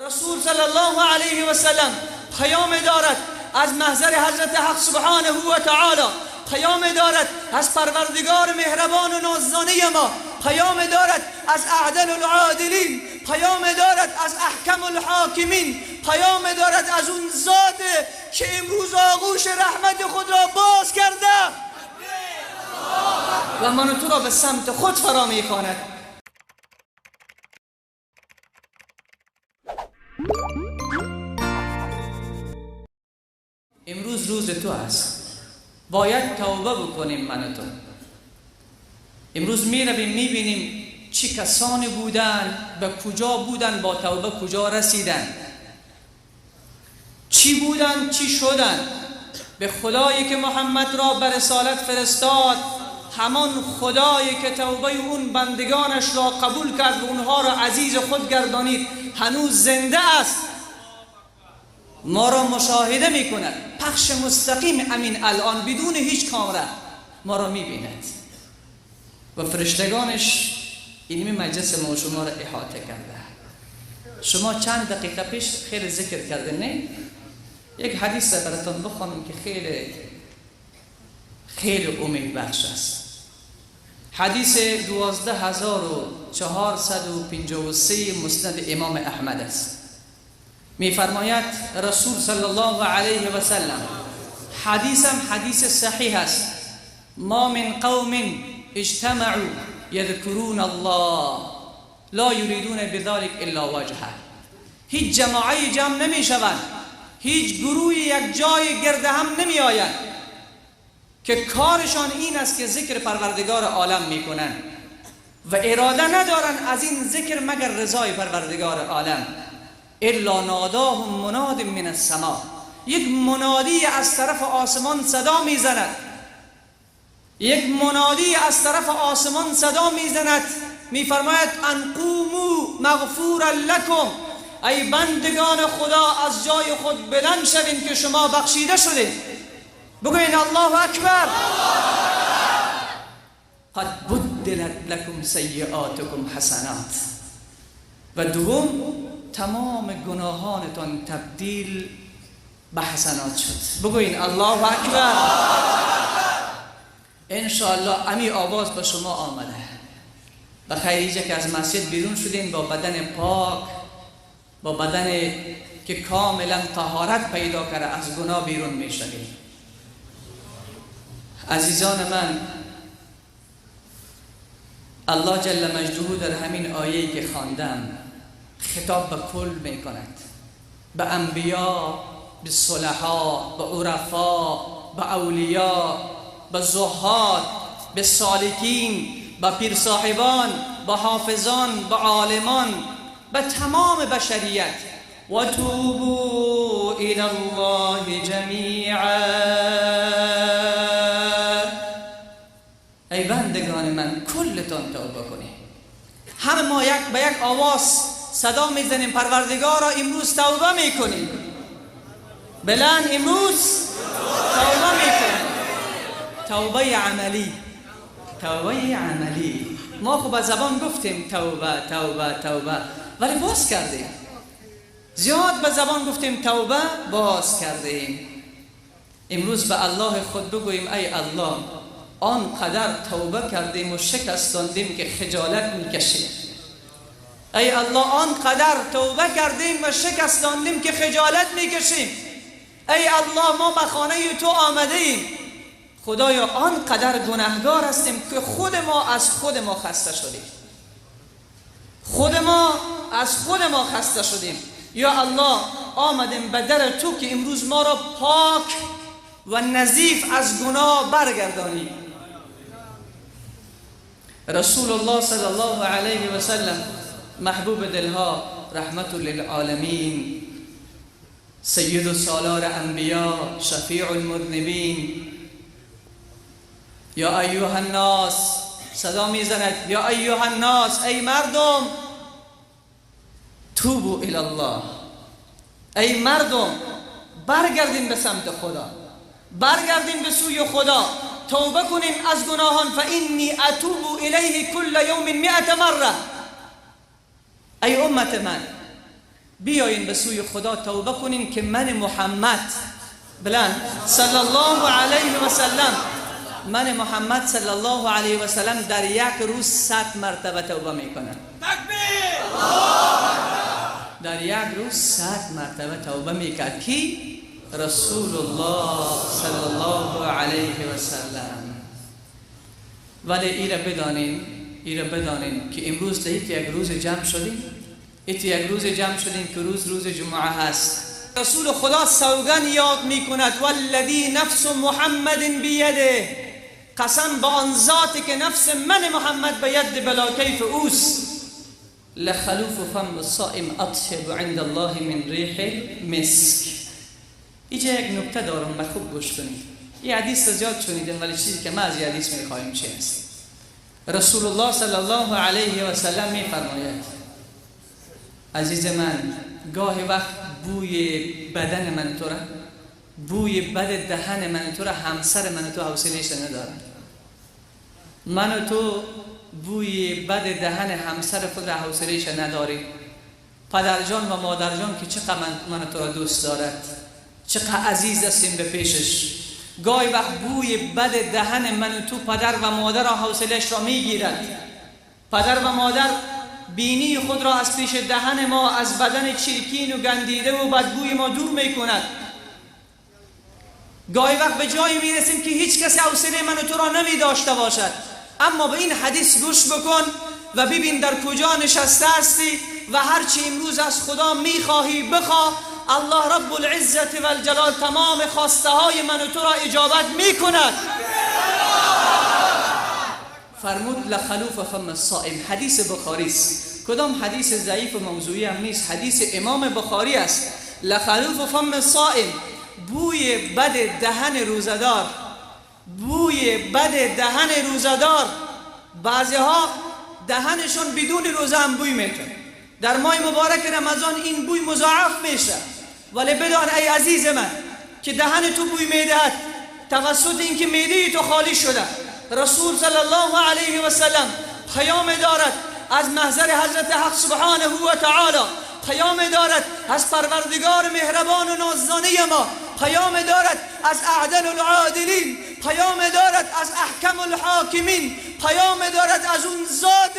رسول صلی الله علیه و سلم پیام دارد از محضر حضرت حق سبحانه و تعالی، پیام دارد از پروردگار مهربان و نازدانه ما، پیام دارد از اعدل العادلین، پیام دارد از احکم الحاکمین، پیام دارد از اون ذات که امروز آغوش رحمت خود را باز کرده و من تو را به سمت خود فرا میخواند. امروز روز تو است، باید توبه بکنیم من و تو. امروز میرویم میبینیم چه کسانی بودن، به کجا بودن، با توبه کجا رسیدن، چی بودن، چی شدن. به خدایی که محمد را به رسالت فرستاد، همان خدایی که توبه اون بندگانش را قبول کرد و اونها را عزیز خود گردانید، هنوز زنده است، ما را مشاهده میکند، پخش مستقیم امین الان بدون هیچ کامره ما را میبیند و فرشتگانش اینمی مجلس ما و شما را احاطه کرده. شما چند دقیقه پیش خیلی ذکر کرده، نه؟ یک حدیث براتون بخوانم که خیلی خیلی امید بخش است. حدیث 12453 مسند امام احمد است. میفرماید رسول صلی الله علیه و سلم، حدیثم حدیث صحیح است، ما من قوم اجتمعوا یذکرون الله لا یریدون بذلك الا وجهه. هیچ جماعه جمع نمی شوند، هیچ گروهی یک جای گرد هم نمی آیند که کارشان این است که ذکر پروردگار عالم می کنند و اراده ندارند از این ذکر مگر رضای پروردگار عالم. الا ناداهم مناد من السما، یک منادی از طرف آسمان صدا میزند، یک منادی از طرف آسمان صدا میزند، میفرماید ان قوموا مغفورا لکم، ای بندگان خدا از جای خود بلند شوین که شما بخشیده شدید. بگوین الله اکبر. قد بدلت لکم سیئاتکم حسنات. و دوم، تمام گناهانتان تبدیل به حسنات شد. بگوین الله اکبر. انشاءالله امی آواز به شما آمده. به خیریجه که از مسجد بیرون شدین با بدن پاک، با بدن که کاملا طهارت پیدا کرده از گناه بیرون میشوید. عزیزان من، الله جل مجده در همین آیه‌ای که خواندم خطاب به کل میکند، به انبیا، به صلحا، به عرفا، به اولیا، به زهاد، به سالکین، به پیر صاحبان، به حافظان، به عالمان، به تمام بشریت. و توبوا الی الله جمیعا. ای بندگان من، کلتان توبه کنید. همه ما یک به یک آواز صدا میزنیم پروردگارا امروز توبه میکنیم. بلند، امروز توبه میکنیم. توبه عملی، توبه عملی. ما خب به زبان گفتیم توبه توبه توبه، ولی باز کردیم. زیاد به زبان گفتیم توبه، باز کردیم. امروز به الله خود بگوییم ای الله، آنقدر توبه کردیم و شکستاندیم که خجالت میکشیم. ای الله، آنقدر توبه کردیم و شکستاندیم که خجالت میکشیم. ای الله، ما به خانه تو آمده ایم. خدایا آنقدر گناهگار هستیم که خود ما از خود ما خسته شدیم. خود ما از خود ما خسته شدیم. یا الله، آمدیم به در تو که امروز ما را پاک و نظیف از گناه برگردانی. رسول الله صلی الله علیه و سلم، محبوب دلها، رحمت للعالمین، سید سالار انبیا، شفیع المذنبین، یا ایها الناس صدا میزند، یا ایها الناس، ای مردم، توبوا الی الله، ای مردم برگردین به سمت خدا، برگردین به سوی خدا، توبه کنین از گناهان. فانی اتوب الیه کل یوم 100 مره. ای امت من، بیاین به سوی خدا توبه کنین که من محمد بلند صلی الله علیه و سلم، من محمد صلی الله علیه و سلم در یک روز 100 مرتبه توبه میکنم. در یک روز 100 مرتبه توبه میکرد کی؟ رسول الله صلی الله علیه و سلم. ولی ایره بدانیم، که امروز در یک روز جمع شدیم، یک روز جمع شدیم که روز جمعه هست. رسول خدا سوگن یاد میکند، والذی نفس محمد بیده، قسم به آن ذاتی که نفس من محمد به ید بلا کیف اوست، لخلوف فم الصائم اطیب عند الله من ریح مسک. اینجا یک نکته دارم، به خوب گوش کنید. این حدیث زیاد شنیدم، ولی چیزی که ما از این حدیث میخواهیم چه است؟ رسول الله صلی الله علیه و سلم میفرماید عزیز من، گاهی وقت بوی بدن من تو را، بوی بد دهن من تو را همسر من تو حوصله‌اش نداره. من و تو بوی بد دهن همسر خود را حوصله‌اش نداریم. پدرجان و مادرجان که چقدر من تو را دوست دارد، چقدر عزیز هستیم به پیشش، گاهی وقت بوی بد دهن من و تو پدر و مادر را حوصله‌اش را میگیرد. پدر و مادر بینی خود را از پیش دهن ما، از بدن چرکین و گندیده و بدبوی ما دور میکند. گاهی وقت به جایی میرسیم که هیچ کسی حوصله من و تو را نمی داشته باشد. اما به این حدیث گوش بکن و ببین در کجا نشسته هستی و هرچی امروز از خدا میخواهی بخواه، الله رب العزت و الجلال تمام خواسته های من و تو را اجابت میکند. فرمود لخلوف فم الصائم. حدیث بخاری است، کدام حدیث ضعیف و موضوعی هم نیست، حدیث امام بخاری است. لخلوف فم الصائم، بوی بد دهن روزه‌دار، بوی بد دهن روزه‌دار. بعضی ها دهنشون بدون روزه هم بوی میده، در ماه مبارک رمضان این بوی مضاعف میشه. ولی بدان ای عزیز من که دهن تو بوی میدهد توسط اینکه معده تو خالی شده. رسول صلی الله علیه و سلم پیام دارد از محضر حضرت حق سبحانه و تعالی، پیام دارد از پروردگار مهربان و نازدانه ما، پیام دارد از اعدل العادلین، پیام دارد از احکم الحاکمین، پیام دارد از اون ذات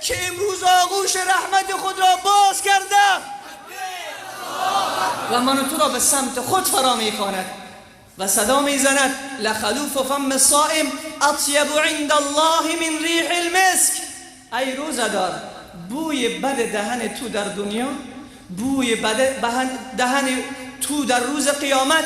که امروز آغوش رحمت خود را باز کرده و من تو را به سمت خود فرا میخواند و صدا میزند لخلوف فم الصائم اطیب عند الله من ریح المسک. ای روزه‌دار، بوی بد دهن تو در دنیا، بوی بد دهن تو در روز قیامت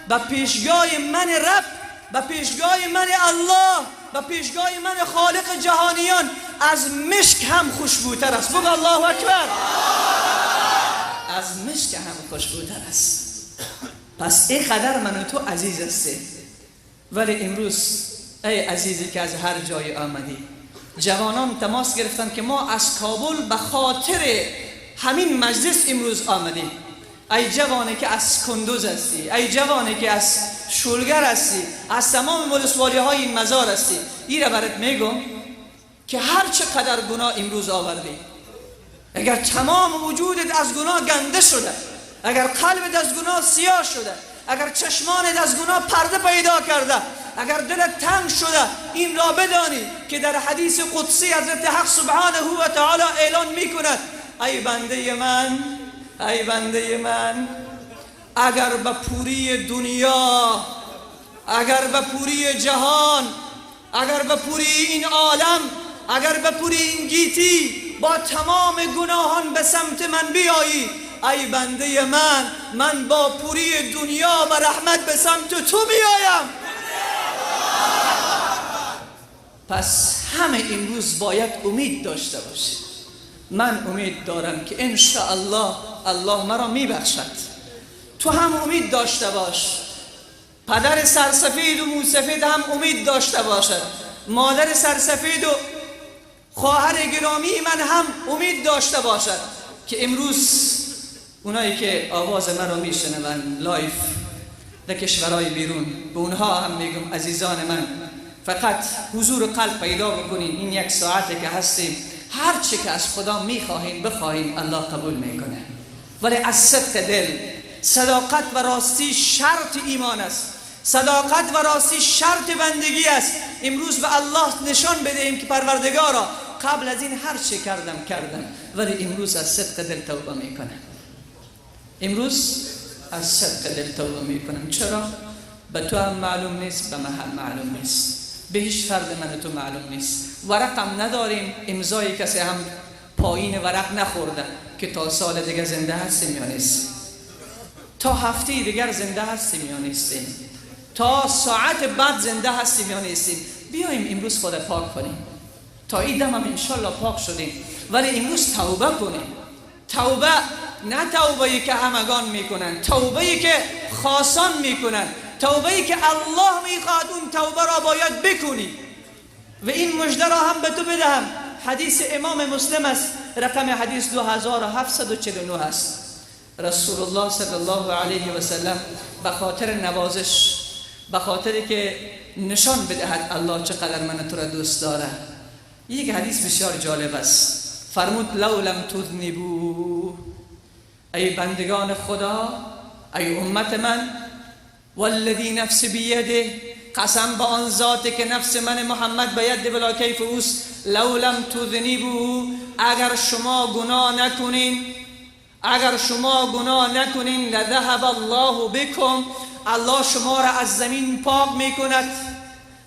به پیشگاه من رب، به پیشگاه من الله، به پیشگاه من خالق جهانیان از مشک هم خوشبوتر است. بگو الله اکبر. از مشک هم خوشبوتر است. پس ای قدر من و تو عزیز هستی. ولی امروز ای عزیزی که از هر جای آمدی، جوانان تماس گرفتن که ما از کابل به خاطر همین مجلس امروز آمدیم. ای جوانی که از کندوز هستی، ای جوانی که از شولگر هستی، از تمام ولسوالی های این مزار هستی، ای را برات میگم که هر چه قدر گناه امروز آوردی، اگر تمام وجودت از گناه گنده شده، اگر قلبت از گناه سیاه شده، اگر چشمانت از گناه پرده پیدا کرده، اگر دلت تنگ شده، این را بدانی که در حدیث قدسی حضرت حق سبحانه و تعالی اعلان میکند ای بنده من، ای بنده من، اگر به پوری دنیا، اگر به پوری جهان، اگر به پوری این عالم، اگر به پوری این گیتی با تمام گناهان به سمت من بیایی، ای بنده من، من با پوری دنیا و رحمت به سمت تو میایم. پس همه امروز باید امید داشته باشید. من امید دارم که انشاءالله الله مرا میبخشد. تو هم امید داشته باش. پدر سرسفید و موسفید هم امید داشته باشد، مادر سرسفید و خواهر گرامی من هم امید داشته باشد که امروز اونایی که آواز من را میشنوند live در کشورهای بیرون، به اونها هم میگم عزیزان من، فقط حضور قلب پیدا بکنین. این یک ساعته که هستیم، هر چه که از خدا میخواهیم بخواهیم الله قبول میکنه. ولی از صدق دل. صداقت و راستی شرط ایمان است، صداقت و راستی شرط بندگی است. امروز به الله نشان بدهیم که پروردگارا قبل از این هر چه کردم کردم، ولی امروز از صدق دل توبه میکنم. امروز از صدق دل توبه میکنم. چرا؟ به تو هم معلوم نیست، به من هم معلوم نیست، به هیچ فرد من تو معلوم نیست. ورق هم نداریم، امضای کسی هم پایین ورق نخورده که تا سال دیگه زنده هستیم یا نیست، تا هفته دیگر زنده هستیم یا نیستیم، تا ساعت بعد زنده هستیم یا نیستیم. بیایم امروز خود پاک کنیم. تا این دم هم انشالله پاک شدیم، ولی امروز توبه کنیم. توبه نه توبه که همگان میکنن، توبه که خاصان میکنن، توبه که الله میخواد، اون توبه را باید بکنی. و این مژده را هم به تو بدهم. حدیث امام مسلم است، رقم حدیث 2749 است. رسول الله صلی الله علیه و سلم به خاطر نوازش، به خاطر که نشان بدهد الله چقدر من تو را دوست داره، یک حدیث بسیار جالب است. فرمود لو لم تذنبوا، ای بندگان خدا، ای امت من، والذی نفس بیده، قسم به آن ذات که نفس من محمد به ید بلا کیف اوست، لو لم تذنبوا، اگر شما گناه نکنین، اگر شما گناه نکنین، لذهب الله بکم، الله شما را از زمین پاک میکند.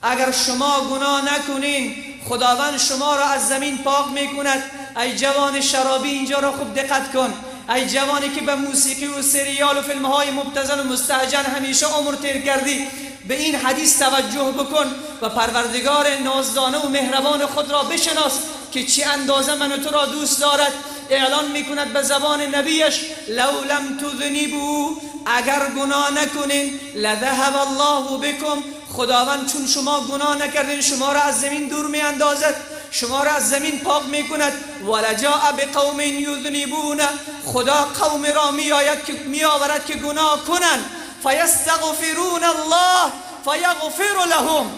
اگر شما گناه نکنین، خداوند شما را از زمین پاک میکند. ای جوان شرابی اینجا را خوب دقت کن، ای جوانی که به موسیقی و سریال و فیلم های مبتذل و مستهجن همیشه عمر تیر کردی، به این حدیث توجه بکن و پروردگار نازدانه و مهربان خود را بشناس که چه اندازه من و تو را دوست دارد. اعلان میکند به زبان نبیش لو لم تذنبوا، اگر گناه نکنین، لذهب الله بکم، خداوند چون شما گناه نکردین شما را از زمین دور می اندازد، شما را از زمین پاک میکند. ولجاء بقوم یذنبون، خدا قوم را میآید که میآورد که گناه کنند، فیستغفرون الله فیغفر لهم،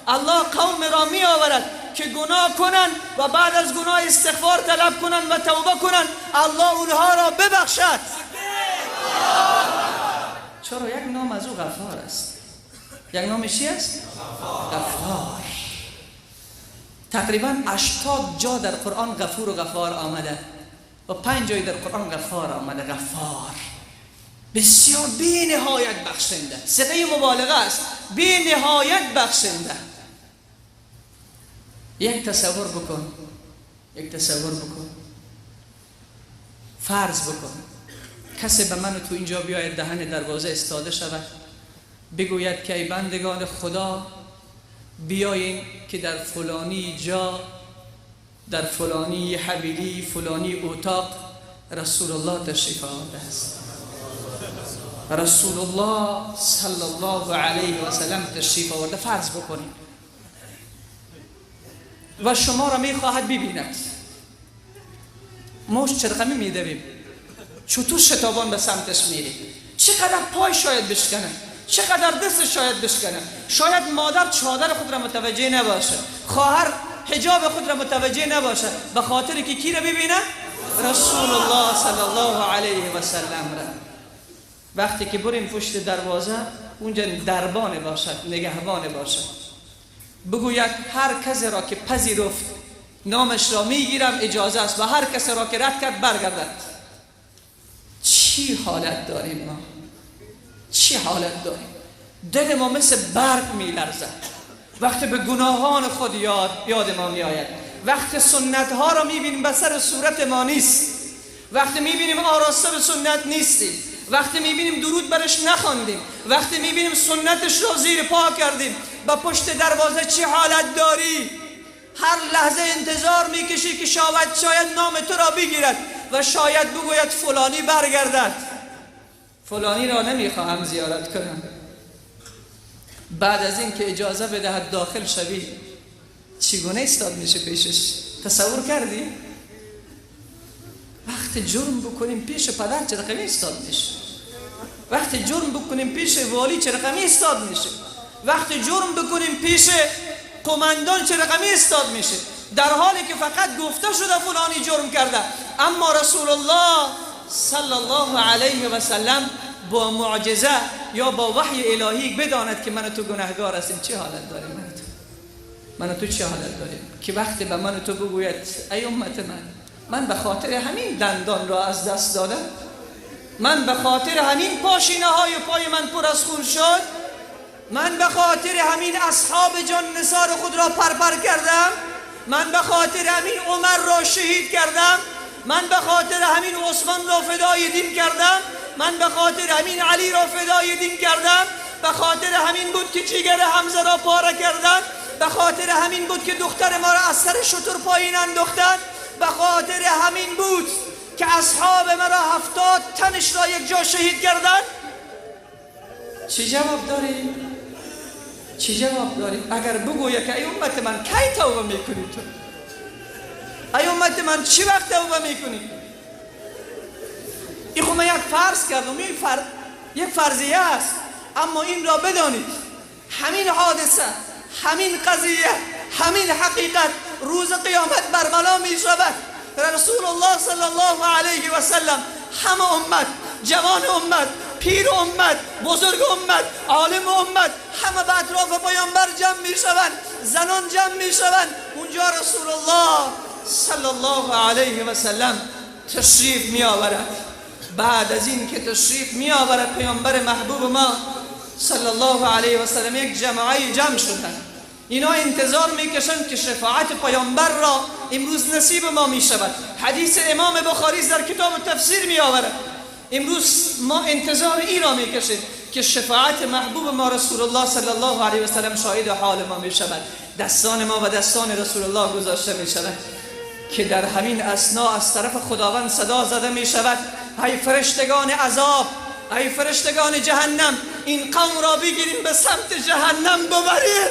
الله قوم را میآورد که گناه کنند و بعد از گناه استغفار طلب کنند و توبه کنند، الله اونها را ببخشد. چرا؟ یک نام از او غفار است. یک نام چی است؟ غفار. تقریبا 80 جا در قرآن غفور و غفار آمده و 5 جای در قرآن غفار آمده. غفار بسیار بی نهایت بخشنده، صیغه مبالغه است، بی نهایت بخشنده. یک تصور بکن، یک تصور بکن، فرض بکن کسی به من و تو اینجا بیاید دهن دروازه استاده شود، بگوید که ای بندگان خدا بیایین که در فلانی جا، در فلانی حویلی، فلانی اتاق رسول الله تشریف آورده است. رسول الله صلی الله علیه و سلم تشریف آورده، فرض بکنید، و شما را میخواهد ببیند. موش چرخمی میدویم، چطور شتابان به سمتش میریم، چقدر پای شاید بشکنه، چقدر دست شاید بشکنه، شاید مادر چادر خود را متوجه نباشه، خواهر حجاب خود را متوجه نباشه، به خاطر که کی را ببینه؟ رسول الله صلی الله علیه و سلم را. وقتی که بریم پشت دروازه، اونجا دربان باشد، نگهبان باشد، بگوید هر کسی را که پذیرفت نامش را میگیرم، اجازه است، و هر کسی را که رد کرد برگردد. چی حالت داریم ما؟ چی حالت داریم؟ دل ما مثل برق میلرزد وقتی به گناهان خود یاد ما میآید، وقتی سنت ها را میبینیم به سر صورت ما نیست، وقتی میبینیم آراسته به سنت نیستیم، وقتی میبینیم درود برش نخواندیم، وقتی میبینیم سنتش را زیر پا کردیم، به پشت دروازه چی حالت داری؟ هر لحظه انتظار میکشی که شاید نام تو را بگیرد و شاید بگوید فلانی برگردد، فلانی را نمیخواهم زیارت کنم. بعد از این که اجازه بدهد داخل شوی، چگونه ایستاد میشه پیشش؟ تصور کردی؟ وقتی جرم بکنیم پیش پدر چه رقمی ایستاد میشه؟ وقتی جرم بکنیم پیش والی چه رقمی ایستاد میشه؟ وقتی جرم بکنیم پیش قماندان چه رقمی ایستاد میشه؟ در حالی که فقط گفته شده فلانی جرم کرده، اما رسول الله صلی الله علیه و سلم با معجزه یا با وحی الهی بداند که من و تو گناهگار هستیم، چه حالت داریم؟ من و تو چه حالت داریم که وقتی به من و تو بگوید ای امت من، من به خاطر همین دندان را از دست دادم، من به خاطر همین پاشینه های پای من پر از خون شد، من به خاطر همین اصحاب جان نثار خود را پرپر کردم، من به خاطر همین عمر را شهید کردم، من به خاطر همین عثمان را فدای دین کردم، من به خاطر همین علی را فدای دین کردم، به خاطر همین بود که جگر حمزه را پاره کردم، به خاطر همین بود که دختر ما را از سر شتر پایین انداختن، به خاطر همین بود که اصحاب مرا 70 تنش را یک جا شهید کردن. چه جواب داری؟ چه جواب داری؟ اگر بگوید که ای امت من کی توبه میکنی تو؟ ای امت من چی وقت توبه میکنی؟ این خب من یک فرض کردم، این یک فرضیه است، اما این را بدانید همین حادثه، همین قضیه، همین حقیقت روز قیامت برملا می شود. رسول الله صلی الله علیه و سلم همه امت، جوان امت، پیر امت، بزرگ امت، عالم امت، همه به اطراف پیامبر جمع می شوند، زنان جمع می شوند. اونجا رسول الله صلی الله علیه و سلم تشریف می آورد. بعد از این که تشریف می آورد پیامبر محبوب ما صلی الله علیه و سلم، یک جماعه جمع شدند. اینا انتظار میکشند که شفاعت پیامبر را امروز نصیب ما می شود. حدیث امام بخاری در کتاب تفسیر می آورد. امروز ما انتظار این را میکشیم که شفاعت محبوب ما رسول الله صلی الله علیه و سلم شاهد حال ما می شود. دستان ما و دستان رسول الله گذاشته می شود که در همین اثنا از طرف خداوند صدا زده می شود: ای فرشتگان عذاب، ای فرشتگان جهنم، این قوم را بگیریم به سمت جهنم ببریم.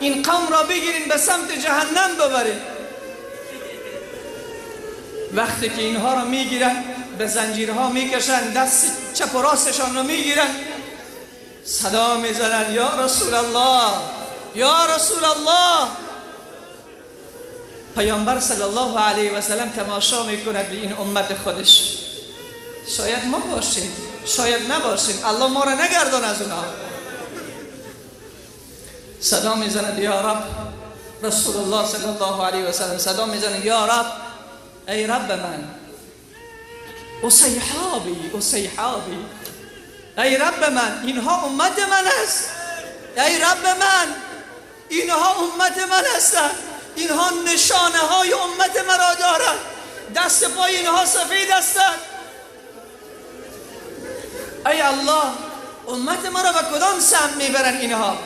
این قوم را بگیریم به سمت جهنم ببریم. وقتی که اینها را میگیرن، به زنجیرها میکشن، دست چپ و راستشان را میگیرن، صدا میزنن یا رسول الله، یا رسول الله. پیامبر صلی الله علیه و سلم تماشا میکند به این امت خودش. شاید ما باشیم، شاید نباشیم، الله ما را نگردان از اونها. صدا میزند یا رب. رسول الله صلی الله علیه و سلم صدا میزند یا رب، ای رب من، اصیحابی، اصیحابی، ای رب من، اینها امت من است. ای رب من، اینها امت من هستند، اینها نشانه های امت مرا دارند، دست پای اینها سفید هستند. ای الله، امت مرا به کدام سمت میبرند اینها؟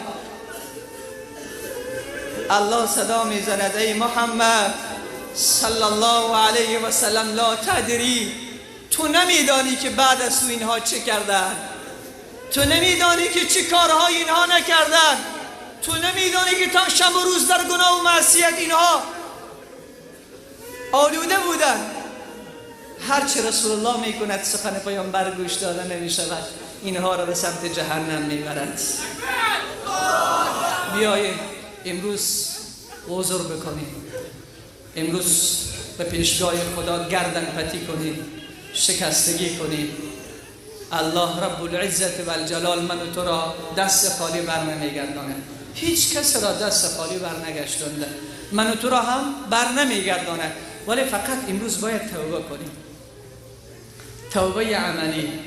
الله صدا میزند ای محمد صلی الله علیه و سلم، لا تدری، تو نمیدانی که بعد از تو اینها چه کردن، تو نمیدانی که چه کارهای اینها نکردن، تو نمیدانی که تا شب و روز در گناه و معصیت اینها آلوده بودن. هرچه رسول الله میکند سخن پیامبر گوش داده نمیشود، اینها را به سمت جهنم میبرد. بیایید امروز عذر بکنیم، امروز به پیشگاه خدا گردن پتی کنیم، شکستگی کنیم. الله رب العزت و الجلال من و تو را دست خالی بر نمیگردانه. هیچ کس را دست خالی بر نگشتانده، من و تو را هم بر نمیگردانه. ولی فقط امروز باید توبه کنیم، توبه عملی.